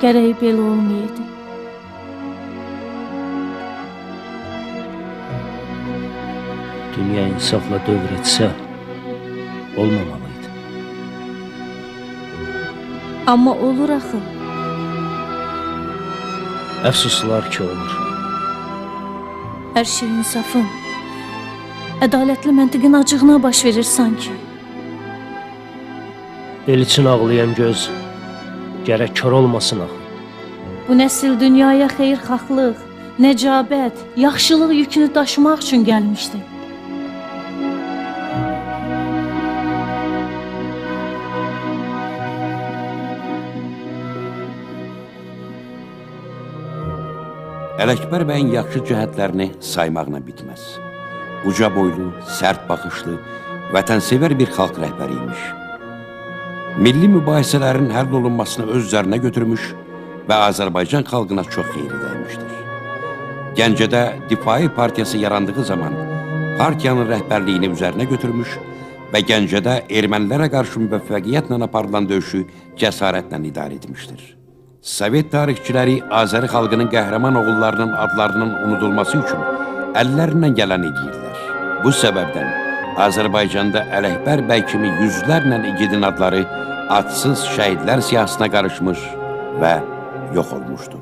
Gərək belə olmayaydı. Dünya insafla dövr etsə, olmamalıydı. Amma olur axı. Əfsuslar ki, olur. Hər şey insafın, ədalətli məntiqin acığına baş verir sanki. El için ağlayan göz gərək kör olmasın axı. Bu nəsil dünyaya xeyirxahlıq, nəcabət, yaxşılıq yükünü daşımaq üçün gəlmişdi. Ələkbər bəyin yaxşı cəhətlərini saymaqla bitməz. Uca boylu, sərt baxışlı, vətənsevər bir xalq rəhbəri imiş. Milli mübahisələrin həll olunmasını öz üzərinə götürmüş və Azərbaycan xalqına çox xeyri dəymişdir. Gəncədə Difai Partiyası yarandığı zaman partiyanın rəhbərliyini üzərinə götürmüş və Gəncədə ermənilərə qarşı müvəffəqiyyətlə aparılan döyüşü cəsarətlə idarə etmişdir. Sovet tarixçiləri Azəri xalqının qəhrəman oğullarının adlarının unudulması üçün əllərindən gələn edirlər. Bu səbəbdən Azərbaycanda Ələkbər bəy kimi yüzlərlə igidin adları adsız şəhidlər siyahısına qarışmış və yox olmuşdur.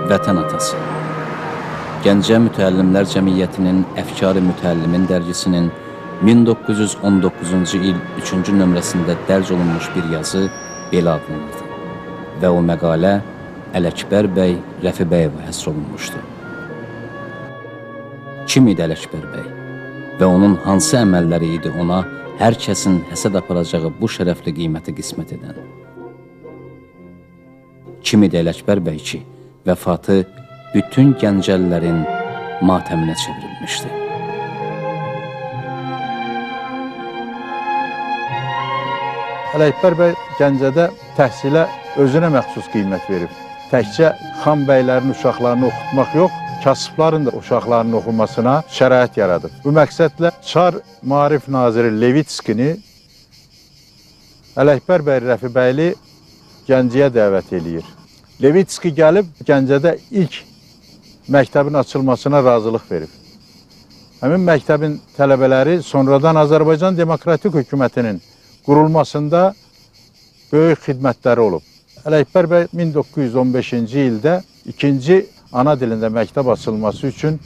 Vətən atası. Gəncə Mütəllimlər Cəmiyyətinin Əfkar-ı Mütəllimin dərgisinin 1919-cu il 3-cü nömrəsində dərc olunmuş bir yazı belə adlanırdı və o məqalə Ələkbər bəy Rəfibəyevə həsr olunmuşdu. Kim idi Ələkbər bəy və onun hansı əməlləri idi ona hər kəsin həsəd aparacağı bu şərəfli qiyməti qismət edən? Kim idi Ələkbər bəy ki, vəfatı bütün gəncəlilərin matəminə çevrilmişdi? Ələkbər bəy Gəncədə təhsilə özünə məxsus qiymət verib. Təkcə xan bəylərin uşaqlarını oxutmaq yox, kasıbların da uşaqlarının oxumasına şərait yaradıb. Bu məqsədlə Çar Maarif Naziri Levitskini Ələkbər bəy Rəfibəyli Gəncəyə dəvət eləyir. Levitski gəlib Gəncədə ilk məktəbin açılmasına razılıq verib. Həmin məktəbin tələbələri sonradan Azərbaycan Demokratik Hökumətinin qurulmasında böyük xidmətləri olub. Ələkbər bəy 1915-ci ildə ikinci ana dilində məktəb açılması üçün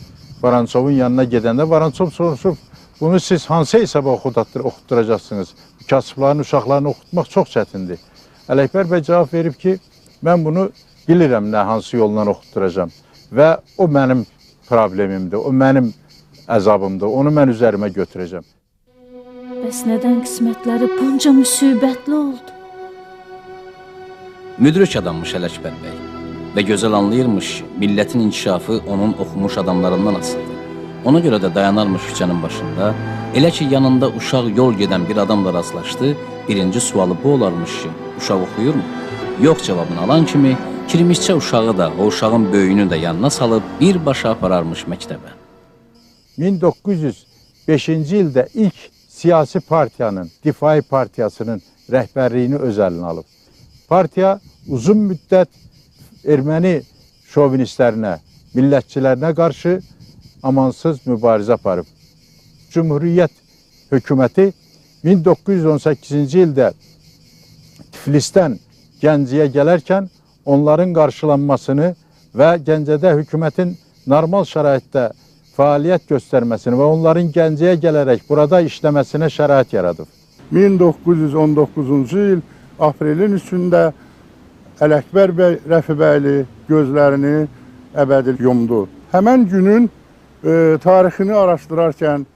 Varançovun yanına gedəndə Varançov soruşub, bunu siz hansı hesaba oxutduracaqsınız? Kasıbların uşaqlarını oxutmaq çox çətindir. Ələkbər bəy cavab verib ki, mən bunu bilirəm nə hansı yolla oxutduracağam və o mənim problemimdir, o mənim əzabımdır, onu mən üzərimə götürəcəm. Bəs nədən qismətləri bunca müsibətli oldu? Müdrik adammış Ələkbər bəy və gözəl anlayırmış ki, millətin inkişafı onun oxumuş adamlarından asılıdır. Ona görə də dayanarmış küçənin başında, elə ki yanında uşaq yol gedən bir adamla rastlaşdı, birinci sualı bu olarmış ki, uşaq oxuyurmu? Yox cavabını alan kimi, kirmişçə uşağı da, o uşağın böyüyünü də yanına salıb birbaşa apararmış məktəbə. 1905-ci ildə ilk siyasi partiyanın, Difai Partiyasının rəhbərliyini öz əlinə alıb. Partiya uzun müddət erməni şovinistlərinə, millətçilərinə qarşı amansız mübarizə aparıb. Cumhuriyyət hökuməti 1918-ci ildə Tiflisdən Gəncəyə gələrkən onların qarşılanmasını və Gəncədə hökumətin normal şəraitdə fəaliyyət göstərməsini və onların Gəncəyə gələrək burada işləməsinə şərait yaradıb. 1919-cu il aprelin 3-ündə Ələkbər bəy Rəfibəyli gözlərini əbədi yumdu. Həmən günün tarixini araşdırarkən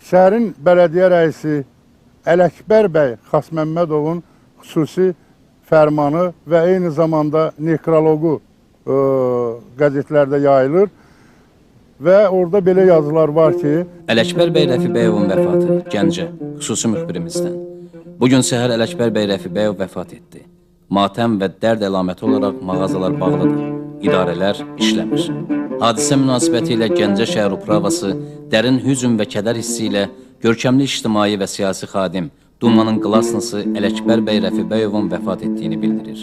şəhərin bələdiyyə rəisi Ələkbər bəy Xasməmmədovun xüsusi fərmanı və eyni zamanda nekroloqu qəzetlərdə yayılır. Və orada belə yazılar var ki... Ələkbər bəy Rəfibəyovun vəfatı Gəncə, xüsusi müxbirimizdən. Bugün səhər Ələkbər bəy Rəfibəyov vəfat etdi. Matəm və dərd əlaməti olaraq mağazalar bağlıdır, idarələr işləmir. Hadisə münasibəti ilə Gəncə şəhər upravası dərin hüzün və kədər hissi ilə görkəmli ictimai və siyasi xadim, Dumanın qlasnısı Ələkbər bəy Rəfibəyovun vəfat etdiyini bildirir.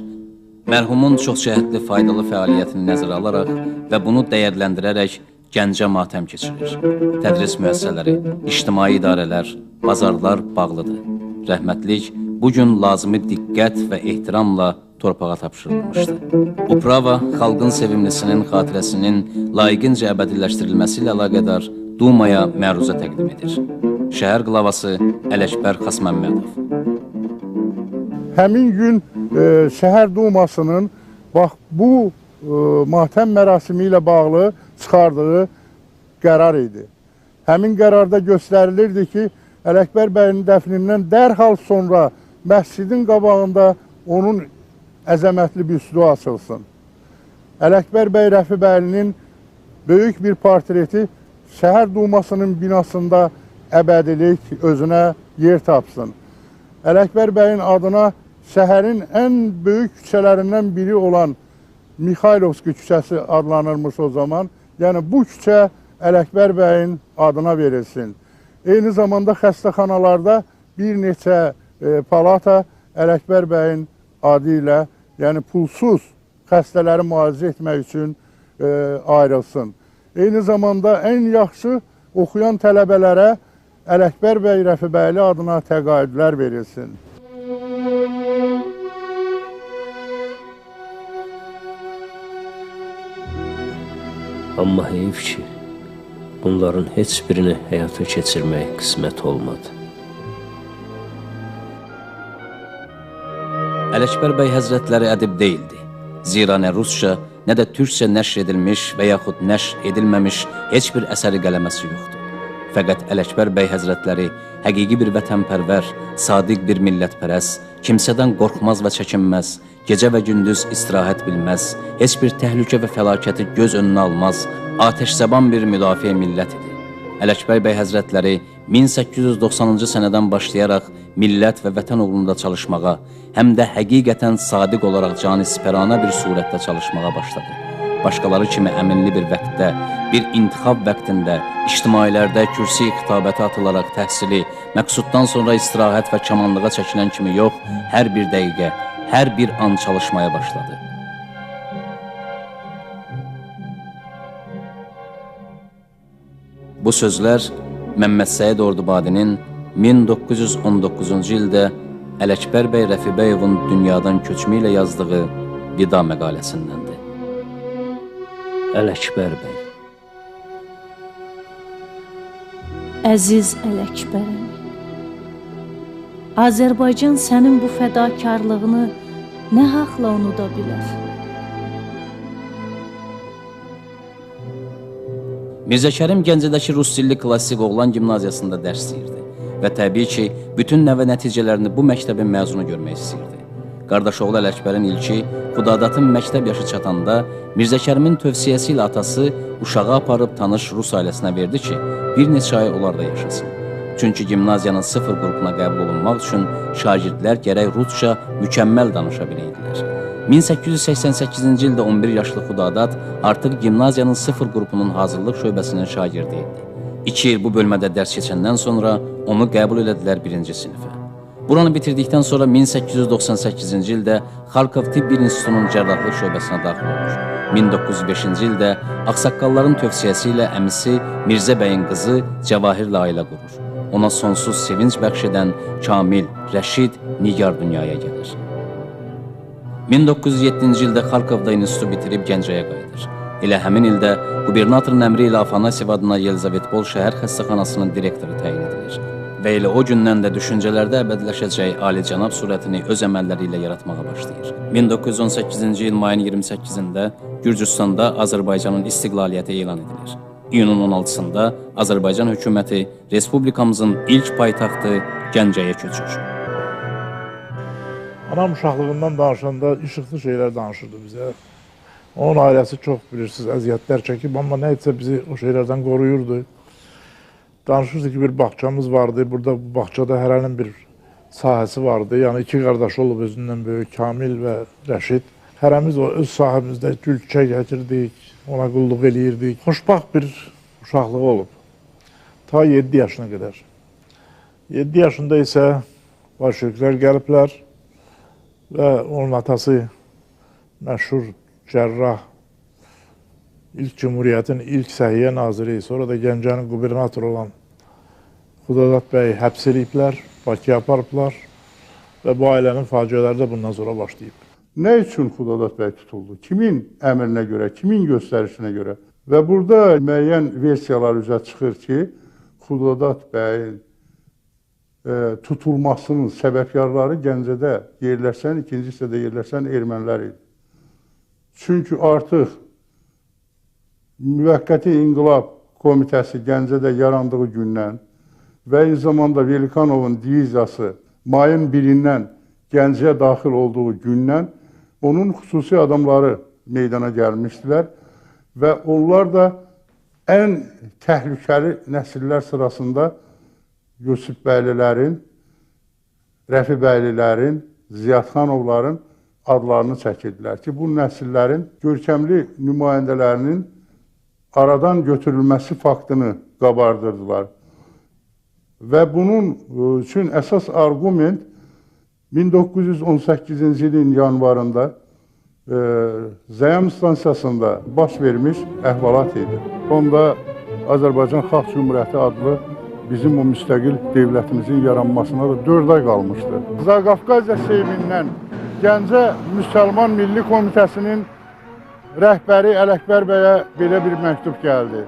Mərhumun çox cəhətli faydalı fəaliyyətini nəzərə alaraq və bunu dəyərləndirərək Gəncə matəm keçirir. Tədris müəssisələri, ictimai idarələr, bazarlar bağlıdır. Rəhmətlik bugün lazımi diqqət və ehtiramla torpağa tapşırılmışdı. Uprava xalqın sevimlisinin xatirəsinin layiqincə əbədiləşdirilməsi ilə əlaqədar Dumaya məruzə təqdim edir. Şəhər qlavası Ələkbər Xasməmmədov. Həmin gün Şəhər Dumasının bax bu matəm mərasimi ilə bağlı çıxardığı qərar idi. Həmin qərarda göstərilirdi ki, Ələkbər bəyin dəfnindən dərhal sonra məscidin qabağında onun əzəmətli büstü açılsın. Ələkbər bəy Rəfibəylinin böyük bir portreti Şəhər Dumasının binasında əbədilik özünə yer tapsın. Ələkbər bəyin adına şəhərin ən böyük küçələrindən biri olan Mixaylovski küçəsi adlanırmış o zaman. Yəni bu küçə Ələkbər bəyin adına verilsin. Eyni zamanda xəstəxanalarda bir neçə palata Ələkbər bəyin adı ilə, yəni pulsuz xəstələri müalicə etmək üçün ayrılsın. Eyni zamanda ən yaxşı oxuyan tələbələrə Ələkbər bəy Rəfibəyli adına təqaüdlər verilsin. Amma heyif ki, bunların heç birini həyata keçirmək qismət olmadı. Ələkbər bəy həzrətləri ədib deyildi. Zira nə rusca, nə də türkcə nəşr edilmiş və yaxud nəşr edilməmiş heç bir əsəri qələməsi yoxdur. Fəqət Ələkbər bəy həzrətləri həqiqi bir vətənpərvər, sadiq bir millətpərəst, kimsədən qorxmaz və çəkinməz, gecə və gündüz istirahət bilməz, heç bir təhlükə və fəlakəti göz önünə almaz, atəşzəban bir müdafiə millət idi. Ələkbər bəy həzrətləri 1890-cı sənədən başlayaraq millət və vətən uğrunda çalışmağa, həm də həqiqətən sadiq olaraq canisipəranə bir surətdə çalışmağa başladı. Başqaları kimi əminli bir vəqtdə, bir intixab vəqtində, ictimailərdə kürsi xitabətə atılaraq təhsili, məqsuddan sonra istirahət və kamanlığa çəkilən kimi yox, hər bir dəqiqə, hər bir an çalışmaya başladı. Bu sözlər Məmməd Səid Ordubadinin 1919-cu ildə Ələkbər bəy Rəfibəyovun dünyadan köçmü ilə yazdığı vida məqaləsindəndir. Ələkbər bəy. Əziz Ələkbər əmi, Azərbaycan sənin bu fədakarlığını nə haqla unuda bilər? Mirzə Kərim Gəncədəki rus dilli klassik oğlan gimnaziyasında dərs deyirdi və təbii ki, bütün nəvə nəticələrini bu məktəbin məzunu görmək istəyirdi. Qardaşoğlu Ələkbərin ilki Xudadatın məktəb yaşı çatanda Mirzə Kərimin tövsiyəsi ilə atası uşağı aparıb tanış rus ailəsinə verdi ki, bir neçə ay onlarda yaşasın. Çünki gimnaziyanın sıfır qrupuna qəbul olunmaq üçün şagirdlər gərək rusca mükəmməl danışa biləydilər. 1888-ci ildə 11 yaşlı Xudadat artıq gimnaziyanın sıfır qrupunun hazırlıq şöbəsinin şagirdi idi. 2 il bu bölmədə dərs keçəndən sonra onu qəbul elədilər birinci sinifə. Buranı bitirdikdən sonra 1898-ci ildə Xarkov Tibbi İnstitutunun cərrahlıq şöbəsinə daxil olur. 1905-ci ildə ağsaqqalların tövsiyəsi ilə əmisi Mirzə bəyin qızı Cəvahirlə ailə qurur. Ona sonsuz sevinc bəxş edən Kamil, Rəşid, Nigar dünyaya gəlir. 1907-ci ildə Xarkovda institutu bitirib Gəncəyə qayıdır. Elə həmin ildə qubernatorun əmri ilə Afanasyev adına Yelizavetpol şəhər xəstəxanasının direktoru təyin edilir. Və elə o gündən də düşüncələrdə əbədiləşəcək alicənab surətini öz əməlləri ilə yaratmağa başlayır. 1918-ci il mayın 28-də Gürcüstanda Azərbaycanın istiqlaliyyəti elan edilir. İyunun 16-sında Azərbaycan hökuməti Respublikamızın ilk paytaxtı Gəncəyə köçür. Anam uşaqlığından danışanda işıqlı şeylər danışırdı bizə. Onun ailəsi çox bilirsiniz, əziyyətlər çəkib, amma nə etsə bizi o şeylərdən qoruyurdu. Danışırdı ki, bir bağçamız vardı, burada bu bağçada hərənin bir sahəsi vardı. Yəni iki qardaşı olub özündən böyük, Kamil və Rəşid. Hərəmiz o öz sahəmizdə gül çiçək əkirdik, ona qulluq eləyirdik. Xoşbaxt bir uşaqlığı olub, ta 7 yaşına qədər. 7 yaşında isə bolşeviklər gəliblər və onun atası məşhur cərrah, ilk Cumhuriyyətin ilk səhiyyə naziri, sonra da Gəncənin qubernatoru olan Xudadad bəyi həbs eləyiblər, Bakıya aparıblar və bu ailənin faciələri də bundan sonra başlayıb. Nə üçün Xudadad bəy tutuldu? Kimin əmrinə görə, kimin göstərişinə görə? Və burada müəyyən versiyalar üzə çıxır ki, Xudadad bəyin tutulmasının səbəbkarları Gəncədə yerləşən, ikinci hissədə yerləşən ermənilər idi. Çünki artıq Müvəqqəti İnqilab Komitəsi Gəncədə yarandığı gündən və eyni zamanda Velikanovun diviziyası mayın 1-dən Gəncəyə daxil olduğu gündən onun xüsusi adamları meydana gəlmişdilər və onlar da ən təhlükəli nəsillər sırasında Yusif bəylilərin, Rəfi bəylilərin, Ziyadxanovların adlarını çəkirdilər ki, bu nəsillərin görkəmli nümayəndələrinin aradan götürülməsi faktını qabardırdılar. Və bunun üçün əsas arqument 1918-ci ilin yanvarında Zəyam stansiyasında baş vermiş əhvalat idi. Onda Azərbaycan Xalq Cümhuriyyəti adlı bizim o müstəqil dövlətimizin yaranmasına da 4 ay qalmışdı. Zaqafqaziya Seymindən Gəncə Müsəlman Milli Komitəsinin rəhbəri Ələkbər bəyə belə bir məktub gəldi.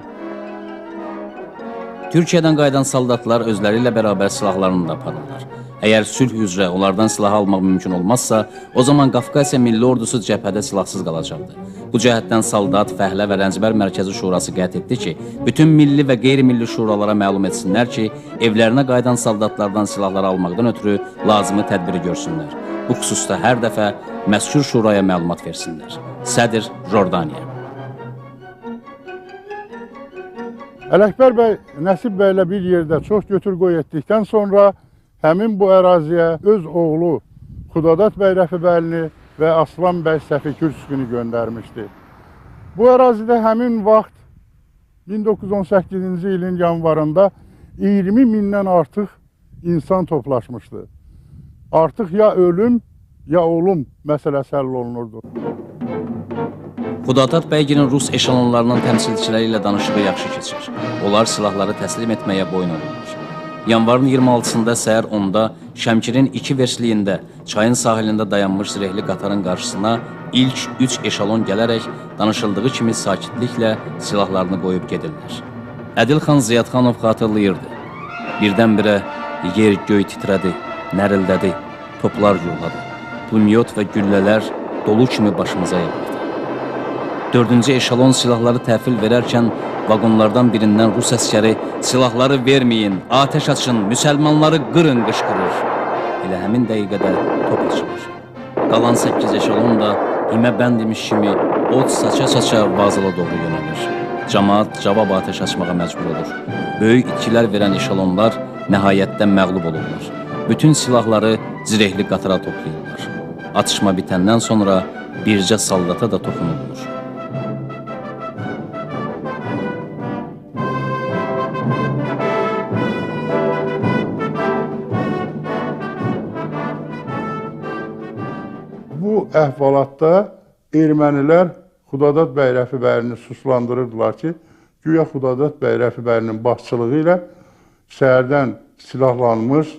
Türkiyədən qayıdan soldatlar özləri ilə bərabər silahlarını da aparırlar. Əgər sülh üzrə onlardan silah almaq mümkün olmazsa, o zaman Qafqasiya Milli Ordusu cəbhədə silahsız qalacaqdı. Bu cəhətdən Saldat, Fəhlə və Rəncbər Mərkəzi Şurası qət etdi ki, bütün milli və qeyri-milli şuralara məlum etsinlər ki, evlərinə qayıdan soldatlardan silahları almaqdan ötürü lazımı tədbiri görsünlər. Bu xüsusda hər dəfə məzkur şuraya məlumat versinlər. Sədr Jordaniya. Ələkbər bəy Nəsib bəylə bir yerdə çox götür-qoy etdikdən sonra həmin bu əraziyə öz oğlu Xudadad bəy Rəfibəlini və Aslan bəy Səfi Kürskünü göndərmişdi. Bu ərazidə həmin vaxt 1918-ci ilin yanvarında 20 mindən artıq insan toplaşmışdı. Artıq ya ölüm, ya olum məsələsi həll olunurdu. Xudadad bəygilin Rus eşalonlarının təmsilçiləri ilə danışığı yaxşı keçir. Onlar silahları təslim etməyə boyun olurlar. Yanvarın 26-sında səhər 10-da Şəmkirin 2 versliyində çayın sahilində dayanmış zirehli qatarın qarşısına ilk 3 eşalon gələrək danışıldığı kimi sakitliklə silahlarını qoyub gedirlər. Ədilxan Ziyadxanov xatırlayırdı. Birdən-birə yer göy titrədi, nərildədi, toplar gurladı. Pulemyot və güllələr dolu kimi başımıza yağırdı. 4-cü eşalon silahları təhvil verərkən vaqonlardan birindən Rus əskəri silahları verməyin, atəş açın, müsəlmanları qırın qışqırır. Elə həmin dəqiqədə top açılır. Qalan 8 eşalon da himə bənd imiş kimi od saça-saça vazala doğru yönəlir. Camaat cavab atəş açmağa məcbur olur. Böyük itkilər verən eşalonlar nəhayətdə məğlub olurlar. Bütün silahları zirehli qatara toplayırlar. Atışma bitəndən sonra bircə saldata da toxunulmur. Bu əhvalatda ermənilər Xudadad bəy Rəfibəlini suslandırırdılar ki, güya Xudadad bəy Rəfibəlinin başçılığı ilə şəhərdən silahlanmış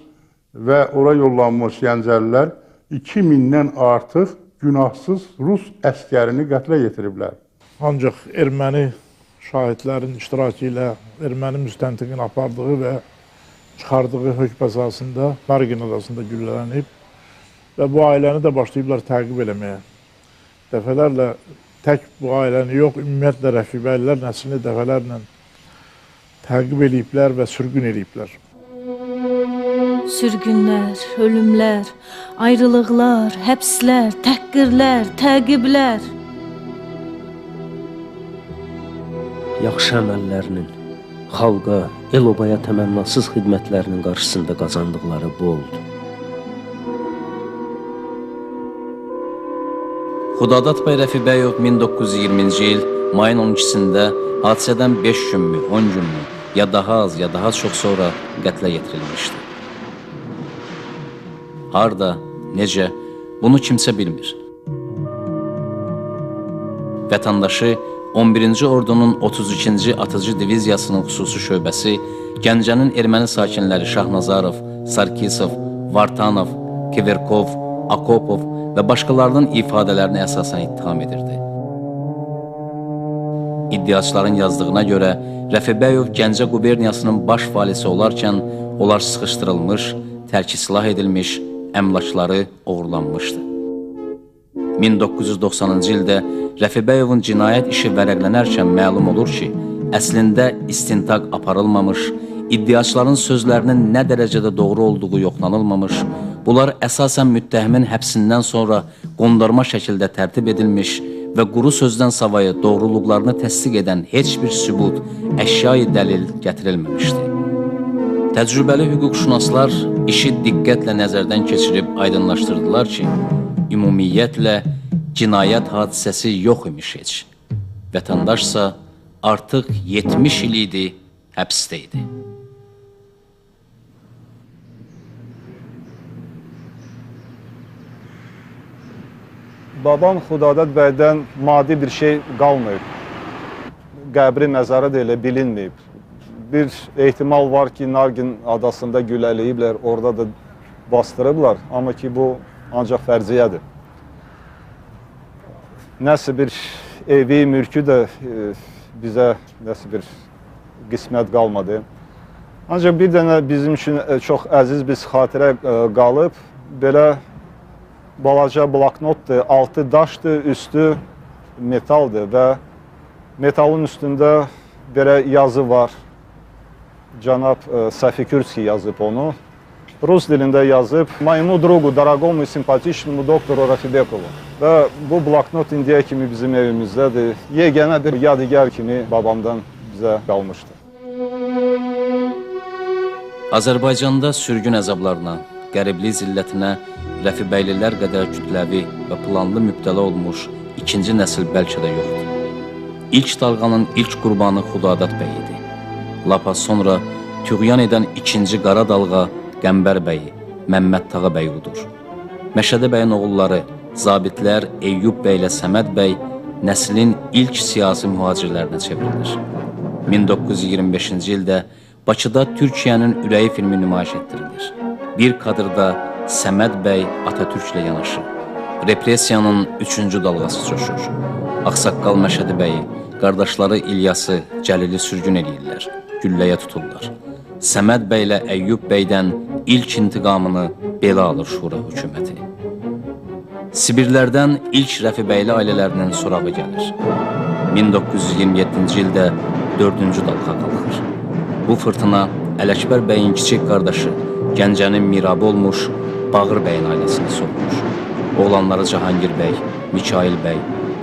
və ora yollanmış gəncəlilər 2000-dən artıq günahsız Rus əskərini qətlə yetiriblər. Ancaq erməni şahidlərin iştirakı ilə erməni müstəntiqin apardığı və çıxardığı hökm əsasında Nargin adasında güllələnib və bu ailəni də başlayıblar təqib eləməyə. Dəfələrlə tək bu ailəni yox, ümumiyyətlə Rəfibəlilər nəslini dəfələrlə təqib eləyiblər və sürgün eləyiblər. Sürgünlər, ölümlər, ayrılıqlar, həbslər, təhqirlər, təqiblər. Yaxşı əməllərinin, xalqa, el-obaya təmənnasız xidmətlərinin qarşısında qazandıqları bu oldu. Xudadad bəy Rəfibəyov 1920-ci il mayın 12-sində hadisədən 5 günmü, 10 günmü, ya daha az, ya daha çox sonra qətlə yetirilmişdi. Harda, necə, bunu kimsə bilmir. Vətəndaşı 11-ci Ordunun 32-ci Atıcı Diviziyasının xüsusi şöbəsi Gəncənin erməni sakinləri Şahnazarov, Sarkisov, Vartanov, Keverkov, Akopov və başqalarının ifadələrini əsasən ittiham edirdi. İddiaçıların yazdığına görə Rəfibəyov Gəncə quberniyasının baş valisi olarkən onlar sıxışdırılmış, tərki silah edilmiş, əmlakları oğurlanmışdı. 1990-cı ildə Rəfibəyovun cinayət işi vərəqlənərkən məlum olur ki, əslində istintaq aparılmamış, iddiaçıların sözlərinin nə dərəcədə doğru olduğu yoxlanılmamış, bunlar əsasən müttəhimin həbsindən sonra qondarma şəkildə tərtib edilmiş və quru sözdən savayı doğruluqlarını təsdiq edən heç bir sübut, əşyai dəlil gətirilməmişdi. Təcrübəli hüquqşünaslar işi diqqətlə nəzərdən keçirib aydınlaşdırdılar ki, ümumiyyətlə cinayət hadisəsi yox imiş heç. Vətəndaşsa artıq 70 il idi həbsdə idi. Babam Xudadad bəydən maddi bir şey qalmayıb. Qəbri, məzarı da elə bilinməyib. Bir ehtimal var ki, Nargin adasında gülələyiblər, orada da bastırıblar. Amma ki, bu ancaq fərziyyədir. Nəsə bir evi, mülkü də bizə nəsə bir qismət qalmadı. Ancaq bir dənə bizim üçün çox əziz bir xatirə qalıb. Belə balaca bloknotdur, altı daşdır, üstü metaldır və metalın üstündə belə yazı var. Cənab Safikürski yazıb onu. Rus dilində yazıb. Моему другу, дорогому и симпатичному доктору Rafibekovu. Və bu bloknot indiyə kimi bizim evimizdədir. Yeganə bir yadigar kimi babamdan bizə qalmışdı. Azərbaycanda sürgün əzablarına, qəriblik zillətinə Rəfibəylilər qədər kütləvi və planlı mübtəla olmuş ikinci nəsil bəlkə də yoxdur. İlk dalğanın ilk qurbanı Xudadad bəy idi. Lap az sonra tüğyan edən ikinci qara dalğa Qəmbər bəyi, Məmməd Tağı bəy udur. Məşədi bəyin oğulları, zabitlər Eyyub bəy ilə Səməd bəy nəslin ilk siyasi mühacirlərinə çevrilir. 1925-ci ildə Bakıda Türkiyənin ürəyi filmi nümayiş etdirilir. Bir kadrda Səməd bəy Atatürklə yanaşı. Repressiyanın üçüncü dalğası coşur. Ağsaqqal Məşədi bəyi, qardaşları İlyası, Cəlili sürgün eləyirlər, gülləyə tuturlar. Səməd bəylə Əyyub bəydən ilk intiqamını belə alır Şura hökuməti. Sibirlərdən ilk Rəfibəyli ailələrinin sorağı gəlir. 1927-ci ildə dördüncü dalğa qalxır. Bu fırtına Ələkbər bəyin kiçik qardaşı, Gəncənin mirabı olmuş Bağır bəyin ailəsini soğurur. Oğlanları Cahangir bəy, Mikail bəy,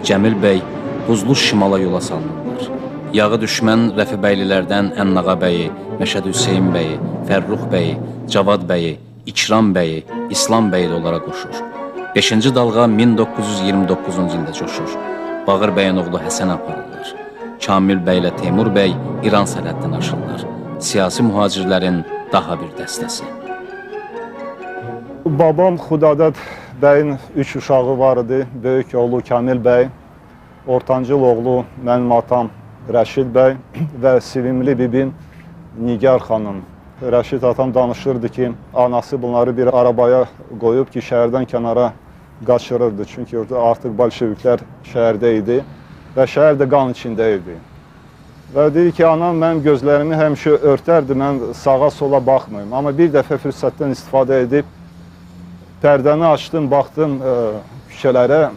Cəmil bəy buzlu şimala yola salınırlar. Yağı düşmən Rəfibəylilərdən Ənnağa bəyi, Məşəd Hüseyin bəyi, Fərrux bəyi, Cavad bəyi, İkram bəyi, İslam bəyi də onlara qoşur. Beşinci dalğa 1929-cu ildə coşur. Bağır bəyin oğlu Həsən aparırlar. Kamil bəylə Teymur bəy İran sərhəddini aşırlar. Siyasi mühacirlərin daha bir dəstəsi. Babam Xudadad bəyin 3 uşağı var idi. Böyük oğlu Kamil bəy, ortancıl oğlu mənim atam Rəşid bəy və sevimli bibim Nigar xanım. Rəşid atam danışırdı ki, anası bunları bir arabaya qoyub ki, şəhərdən kənara qaçırırdı. Çünki orada artıq bolşeviklər şəhərdə idi və şəhər də qan içində idi. Və deyir ki, anam mənim gözlərimi həmişə örtərdi, mən sağa sola baxmayım. Amma bir dəfə fürsətdən istifadə edib pərdəni açdım, baxdım küçələrə,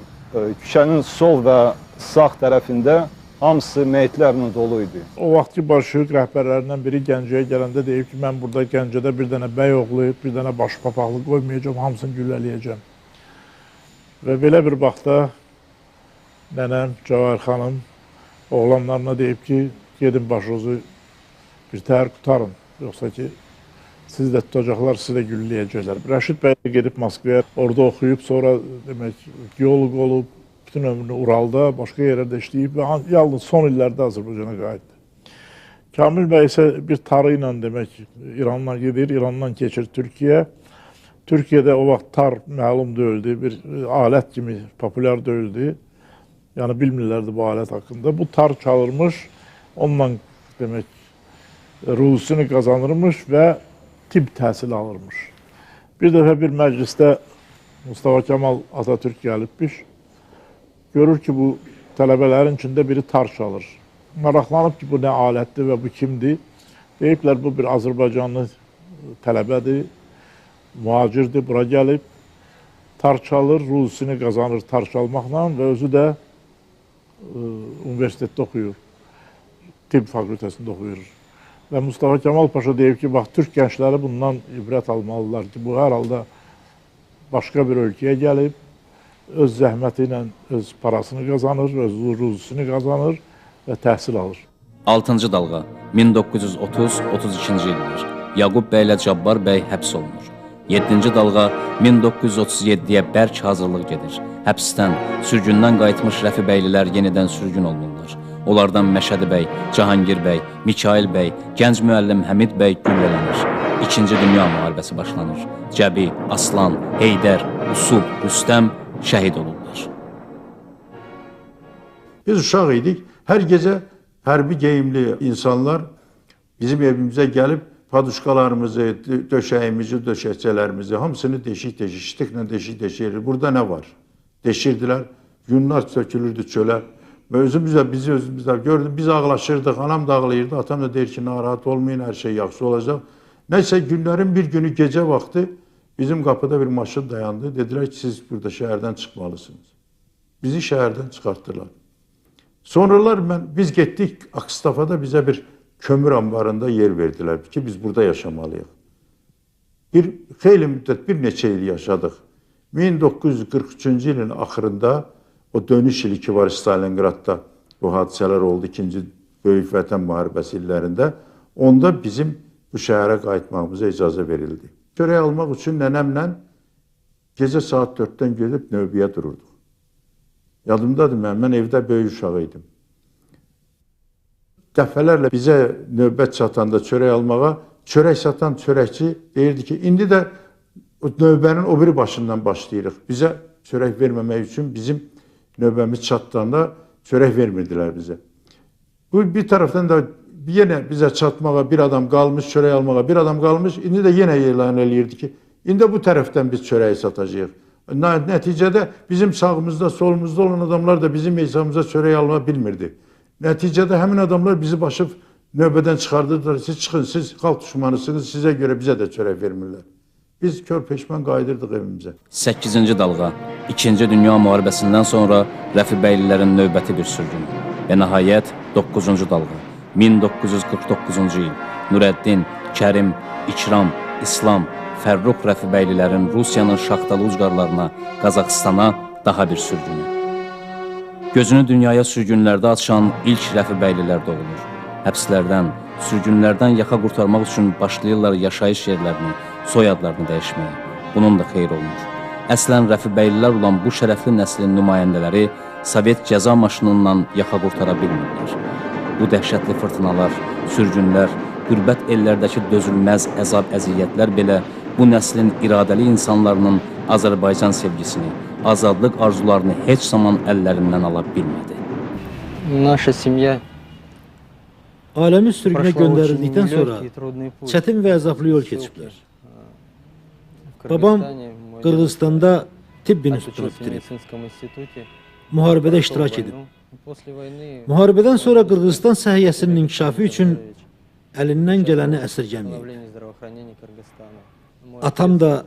küçənin sol və sağ tərəfində hamısı meyitlərlə dolu idi. O vaxtki bolşevik rəhbərlərindən biri Gəncəyə gələndə deyib ki, mən burada Gəncədə bir dənə bəy oğlu, bir dənə baş papaqlı qoymayacağam, hamısını güllələyəcəm. Və belə bir vaxtda nənəm, Cavahir xanım oğlanlarına deyib ki, gedin başınızı bir təhər qurtarın, yoxsa ki, siz də tutacaqlar, sizi də gülləyəcəklər. Rəşid bəy də gedib Moskvaya, orada oxuyub, sonra demək, geoloq olub, bütün ömrünü Uralda, başqa yerlərdə işləyib və yalnız son illərdə Azərbaycana qayıtdı. Kamil bəy isə bir tarı ilə demək, İrandan gedir, İrandan keçir Türkiyə. Türkiyədə o vaxt tar məlum deyildi, bir alət kimi populyar deyildi. Yəni bilmirlərdi bu alət haqqında. Bu tar çalırmış, onunla demək ruzusunu qazanırmış və tibb təhsili alırmış. Bir dəfə bir məclisdə Mustafa Kemal Atatürk gəlibmiş. Görür ki, bu tələbələrin içində biri tar çalır. Maraqlanıb ki, bu nə alətdir və bu kimdir? Deyiblər, bu bir Azərbaycanlı tələbədir, mühacirdir, bura gəlib. Tar çalır, ruzusunu qazanır tar çalmaqla və özü də universitetdə oxuyur, tibb fakültəsində oxuyur. Və Mustafa Kemal Paşa deyib ki, bax, türk gəncləri bundan ibrət almalılar ki, bu hər halda başqa bir ölkəyə gəlib, öz zəhməti ilə öz parasını qazanır, öz ruzusunu qazanır və təhsil alır. 6-cı dalğa, 1930-32-ci illər. Yaqub bəylə Cabbar bəy həbs olunur. 7-ci dalğa, 1937-yə bərk hazırlıq gedir. Həbsdən, sürgündən qayıtmış Rəfibəylilər yenidən sürgün olunurlar. Onlardan Məşədi bəy, Cahangir bəy, Mikail bəy, gənc müəllim Həmid bəy güllələnir. İkinci Dünya müharibəsi başlanır. Cəbi, Aslan, Heydər, Usub, Rüstəm şəhid olurlar. Biz uşaq idik. Hər gecə hərbi geyimli insanlar bizim evimizə gəlib paduşkalarımızı, döşəyimizi, döşəkçələrimizi hamısını deşik-deşik, şıtıqla deşik-deşik edir. Burada nə var? Deşirdilər. Yunlar sökülürdü çölə. Və özümüzlə, bizi özümüzlə gördüm. Biz ağlaşırdıq, anam da ağlayırdı, atam da deyir ki, narahat olmayın, hər şey yaxşı olacaq. Nəysə, günlərin bir günü gecə vaxtı bizim qapıda bir maşın dayandı. Dedilər ki, siz burada şəhərdən çıxmalısınız. Bizi şəhərdən çıxartdılar. Sonralar biz getdik, Akstafada bizə bir kömür ambarında yer verdilər ki, biz burada yaşamalıyıq. Bir xeyli müddət, bir neçə il yaşadıq. 1943-cü ilin axırında o dönüş ili ki var Stalingradda, bu hadisələr oldu 2-ci Böyük Vətən müharibəsi illərində, onda bizim bu şəhərə qayıtmağımıza icazə verildi. Çörək almaq üçün nənəmlə gecə saat 4-dən gedib növbəyə dururduq. Yadımdadır mən evdə böyük uşağı idim. Dəfələrlə bizə növbət çatanda çörək almağa, çörək satan çörəkçi deyirdi ki, indi də növbənin o biri başından başlayırıq. Bizə çörək verməmək üçün bizim növbəmiz çatdanda çörək vermirdilər bizə. Bu bir tərəfdən də yenə bizə çatmağa bir adam qalmış, çörək almağa bir adam qalmış, indi də yenə elan eləyirdi ki, indi bu tərəfdən biz çörəyi satacağıq. Nəticədə bizim sağımızda, solumuzda olan adamlar da bizim hesabımıza çörək alma bilmirdi. Nəticədə həmin adamlar bizi başıb növbədən çıxardırdılar. Siz çıxın, siz xalq düşmanısınız, sizə görə bizə də çörək vermirlər. Biz kör peşman qayıdırdıq evimizə. 8-ci dalğa, 2-ci Dünya müharibəsindən sonra Rəfibəylilərin növbəti bir sürgünü və nəhayət 9-cu dalğa, 1949-cu il, Nurəddin, Kərim, İkram, İslam, Fərrux Rəfibəylilərin Rusiyanın şaxtalı ucqarlarına, Qazaxıstana daha bir sürgünü. Gözünü dünyaya sürgünlərdə açan ilk Rəfibəylilər doğulur. Həbslərdən, sürgünlərdən yaxa qurtarmaq üçün başlayırlar yaşayış yerlərini, soyadlarını dəyişməyə. Bunun da xeyri olmur. Əslən Rəfibəylilər olan bu şərəfli nəslin nümayəndələri Sovet cəza maşınından yaxa qurtara bilmirlər. Bu dəhşətli fırtınalar, sürgünlər, qürbət ellərdəki dözülməz əzab-əziyyətlər belə bu nəslin iradəli insanlarının Azərbaycan sevgisini, azadlıq arzularını heç zaman əllərindən ala bilmədi. Ailəmiz sürgünə göndərildikdən sonra çətin və əzablı yol keçiblər. Babam Qırğızistanda tibb institutunu bitirib, müharibədə iştirak edib. Müharibədən sonra Qırğızistan səhiyyəsinin inkişafı üçün əlindən gələni əsirgəməyib. Atam da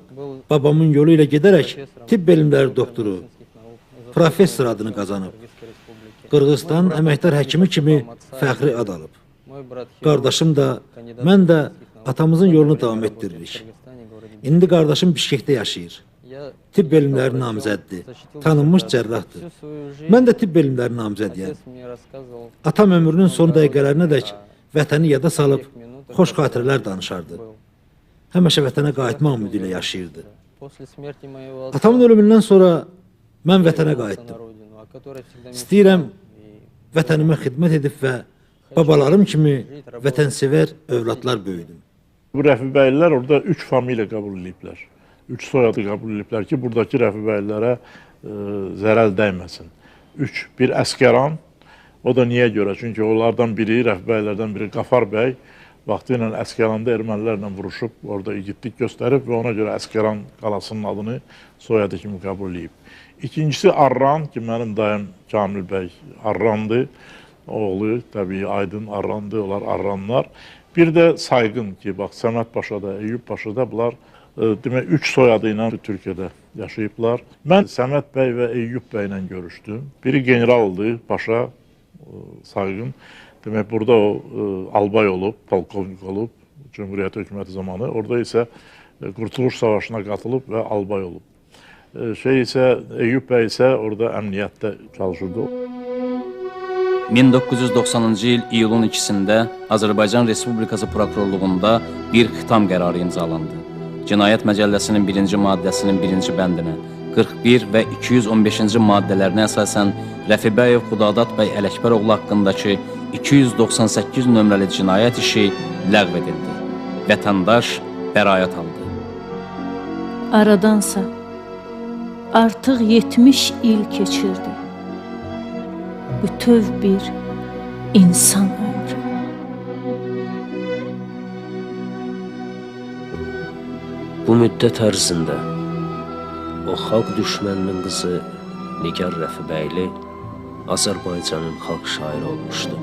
babamın yolu ilə gedərək tibb elmləri doktoru, professor adını qazanıb. Qırğızistan əməkdar həkimi kimi fəxri ad alıb. Qardaşım da, mən də atamızın yolunu davam etdiririk. İndi qardaşım Bişkekdə yaşayır. Tibb elmləri namizəddir, tanınmış cərrahdır. Mən də tibb elmləri namizədiyəm. Atam ömrünün son dəqiqələrinədək vətəni yada salıb, xoş xatirələr danışardı. Həmişə vətənə qayıtmaq ümidi ilə yaşayırdı. Atamın ölümündən sonra mən vətənə qayıtdım. İstəyirəm vətənimə xidmət edib və babalarım kimi vətənsevər övladlar böyüdüm. Bu Rəfibəylilər orada 3 familiya qəbul ediblər. 3 soyadı qəbul ediblər ki, buradakı Rəfibəylilərə zərəl dəyməsin. 3, bir Əsgəran, o da niyə görə? Çünki onlardan biri, Rəfibəylilərdən biri Qafar bəy, vaxtı ilə Əsgəranda ermənilərlə vuruşub, orada igidlik göstərib və ona görə Əsgəran qalasının adını soyadı kimi qəbul edib. İkincisi Arran ki, mənim dayım Kamil bəy Arrandır, oğlu təbii Aydın Arrandır, onlar Arranlar. Bir də Sayğın ki, bax Səməd Paşada, Eyyub Paşada bunlar demək 3 soyadı ilə Türkiyədə yaşayıblar. Mən Səməd bəy və Eyyub bəylə görüşdüm. Biri generaldır, Paşa Sayğın. Demək, burada o albay olub, polkovnik olub Cümhuriyyət hökuməti zamanı. Orada isə Qurtuluş Savaşına qatılıb və albay olub. Eyyub bəy isə orada əmniyyətdə çalışırdı. 1990-cı il iyulun 2-sində Azərbaycan Respublikası Prokurorluğunda bir xitam qərarı imzalandı. Cinayət Məcəlləsinin 1-ci maddəsinin 1-ci bəndinə, 41 və 215-ci maddələrinə əsasən Rəfibəyev Xudadat bəy Ələkbəroğlu haqqındakı 298 nömrəli cinayət işi ləğv edildi. Vətəndaş bəraət aldı. Aradansa artıq 70 il keçirdi. Bütöv bir insan ömrü. Bu müddət ərzində o xalq düşməninin qızı Nigar Rəfibəyli Azərbaycanın xalq şairi olmuşdu.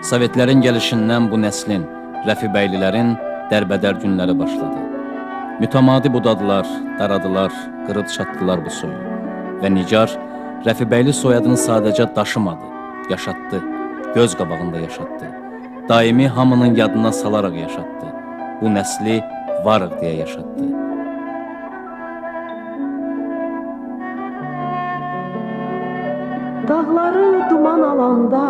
Sovetlərin gəlişindən bu nəslin, Rəfibəylilərin dərbədər günləri başladı. Mütəmadi budadılar, daradılar, qırıb çatdılar bu soyu. Və Nigar Rəfibəyli soyadını sadəcə daşımadı, yaşatdı, göz qabağında yaşatdı. Daimi hamının yadına salaraq yaşatdı. Bu nəsli varıq deyə yaşatdı. Dağları duman alanda,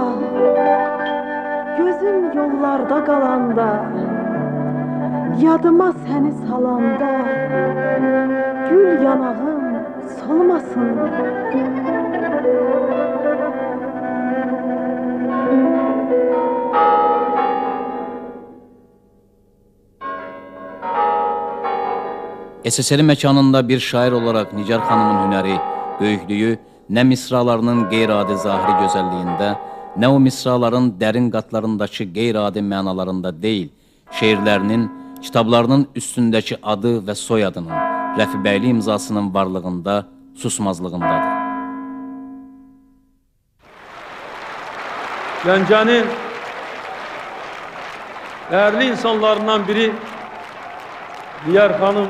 gözüm yollarda qalanda, yadıma səni salanda, gül yanağım solmasın. SSR məkanında bir şair olaraq Nigar xanımın hünəri, böyüklüyü nə misralarının qeyri-adi zahiri gözəlliyində, nə o misraların dərin qatlarındakı qeyri-adi mənalarında deyil, şeirlərinin, kitablarının üstündəki adı və soyadının, Rəfibəyli imzasının varlığında, susmazlığındadır. Gəncənin dəyərli insanlarından biri Nigar xanım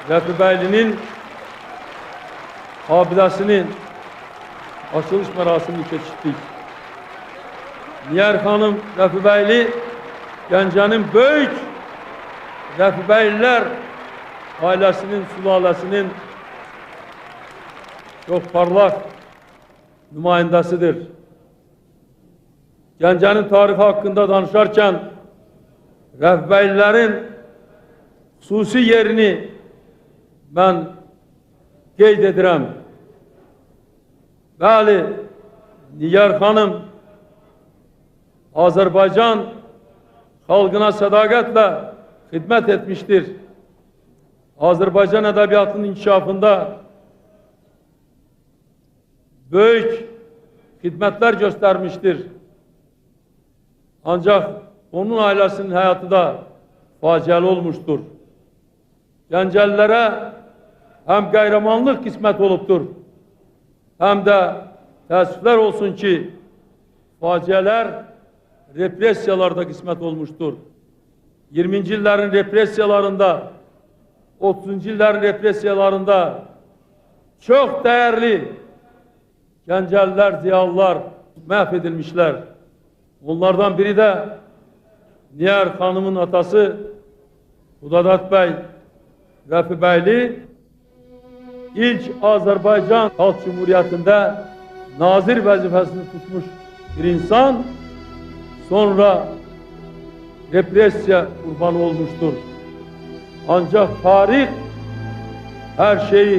Rəfibəylinin abidəsinin açılış mərasimini keçirdik. Nigar xanım Rəfibəyli Gəncənin böyük Rəfibəylilər ailəsinin, sülaləsinin çox parlaq nümayəndəsidir. Gəncənin tarixi haqqında danışarkən Rəfibəylilərin xüsusi yerini mən qeyd edirəm. Bəli, Nigar xanım Azərbaycan xalqına sədaqətlə xidmət etmişdir. Azərbaycan ədəbiyyatının inkişafında böyük xidmətlər göstərmişdir. Ancaq onun ailəsinin həyatı da faciəli olmuşdur. Gəncəlilərə həm qəhrəmanlıq qismət olubdur, həm də təəssüflər olsun ki, faciələr repressiyalarda qismət olmuşdur. 20-ci illərin repressiyalarında, 30-cu illərin repressiyalarında çox dəyərli Gəncəlilər, ziyalılar məhv edilmişlər. Onlardan biri də Nigar xanımın atası Xudadat bəy Rəfibəyli ilk Azərbaycan Xalq Cümhuriyyətində nazir vəzifəsini tutmuş bir insan, sonra repressiya qurbanı olmuşdur. Ancaq tarix hər şeyi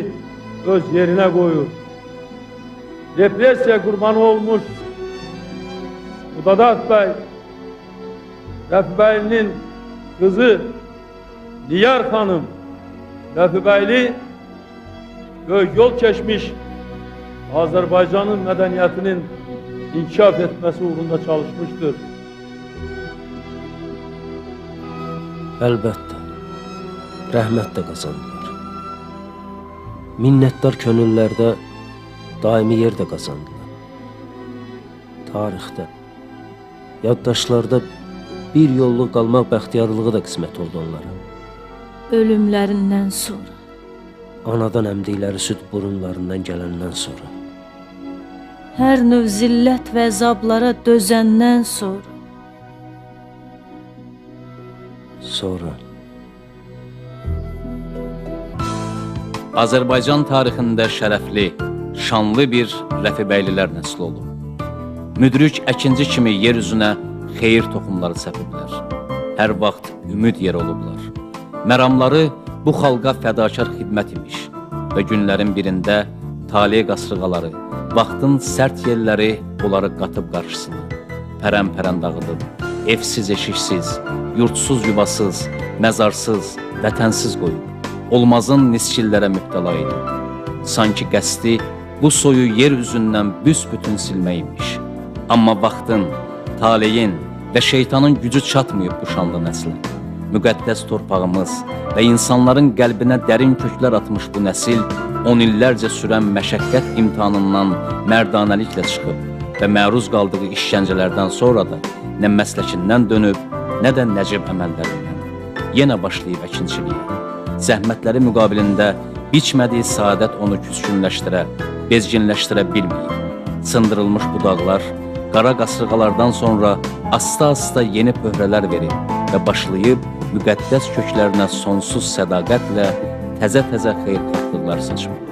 öz yerinə qoyur. Repressiya qurbanı olmuş Xudadat bəy Rəfibəylinin qızı Niyar xanım Rəfibəyli böyük yol keçmiş Azərbaycanın mədəniyyətinin inkişaf etməsi uğrunda çalışmışdır. Əlbəttə, rəhmət də qazandılar. Minnətdar könüllərdə daimi yer də qazandılar. Tarixdə, yaddaşlarda bir yolluq qalmaq bəxtiyarlığı da qismət oldu onlara. Ölümlərindən sonra. Anadan əmdikləri süd burunlarından gələndən sonra. Hər növ zillət və əzablara dözəndən sonra. Sonra. Azərbaycan tarixində şərəfli, şanlı bir Rəfibəylilər nəsli olub. Müdrik əkinci kimi yer üzünə xeyir toxumları səpiblər. Hər vaxt ümid yeri olublar. Məramları bu xalqa fədakar xidmət imiş və günlərin birində tale qasırğaları, vaxtın sərt yelləri onları qatıb qarşısına, pərən-pərən dağıdıb, evsiz, eşiksiz, yurdsuz, yuvasız, məzarsız, vətənsiz qoyub, olmazın nisçillərə mübtəla edib. Sanki qəsdi bu soyu yer üzündən büsbütün silmək imiş. Amma vaxtın, taleyin və şeytanın gücü çatmayıb bu şanlı nəslə. Müqəddəs torpağımız və insanların qəlbinə dərin köklər atmış bu nəsil 10 illərcə sürən məşəqqət imtahanından mərdanəliklə çıxıb və məruz qaldığı işgəncələrdən sonra da nə məsləkindən dönüb, nə də nəcib əməllərindən. Yenə başlayıb əkinçiliyə. Zəhmətləri müqabilində biçmədiyi saadət onu küskünləşdirə, bezginləşdirə bilməyib. Sındırılmış budaqlar qara qasırğalardan sonra asta-asta yeni pöhrələr verib və başlayıb müqəddəs köklərinə sonsuz sədaqətlə təzə-təzə xeyirxahlıqlar saçmağa.